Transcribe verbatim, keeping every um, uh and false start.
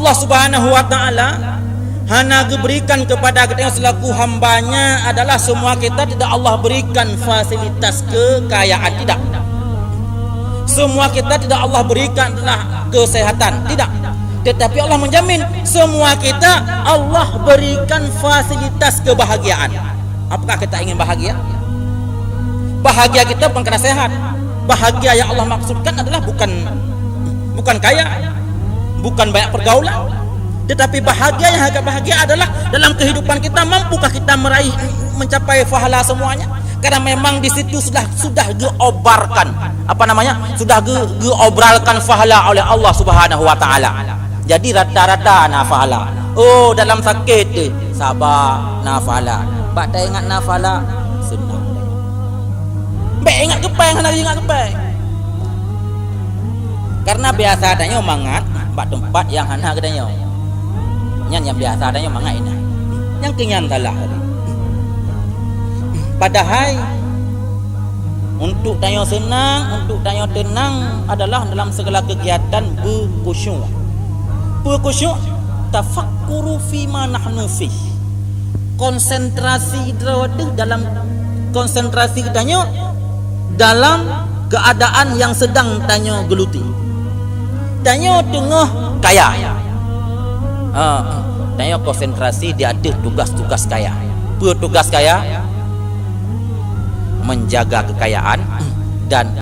Allah Subhanahu wa Ta'ala hana geuberikan kepada kita selaku hamba-Nya adalah semua kita tidak Allah berikan fasilitas kekayaan, tidak. Semua kita tidak Allah berikan adalah kesehatan, tidak. Tetapi Allah menjamin semua kita Allah berikan fasilitas kebahagiaan. Apakah kita ingin bahagia? Bahagia kita bukan karena sehat. Bahagia yang Allah maksudkan adalah bukan bukan kaya, bukan banyak pergaulan, tetapi bahagia yang agak bahagia adalah dalam kehidupan kita, mampukah kita meraih, mencapai pahala semuanya? Karena memang di situ sudah sudah diobarkan, apa namanya, sudah ge, geobralkan pahala oleh Allah Subhanahu wa Ta'ala. Jadi rata-rata na pahala. Oh, dalam sakit tu saba, na pahala. Bak taingat na pahala, seunang. Bèk ingat keupeue, hana ingat keupeue. Karena biasa tanyoe mangat bak teumpat nyang hana geutanyoe. Nyan nyang biasa tanyoe mangat inan. Nyang keu nyan salah tadi. Padahai untuk tanyoe seunang, untuk tanyoe teunang adalah dalam segala kegiatan beukhusyuk. Beukhusyuk, tafakkuru fima nahnu fih. Konsentrasi droe teuh dalam konsentrasi tanyoe dalam keadaan yang sedang tanyoe geuluti. Tanyoe teungoh kaya. Ha, tanyoe konsentrasi di ateueh tugas-tugas kaya. Peue tugas kaya? Menjaga kekayaan dan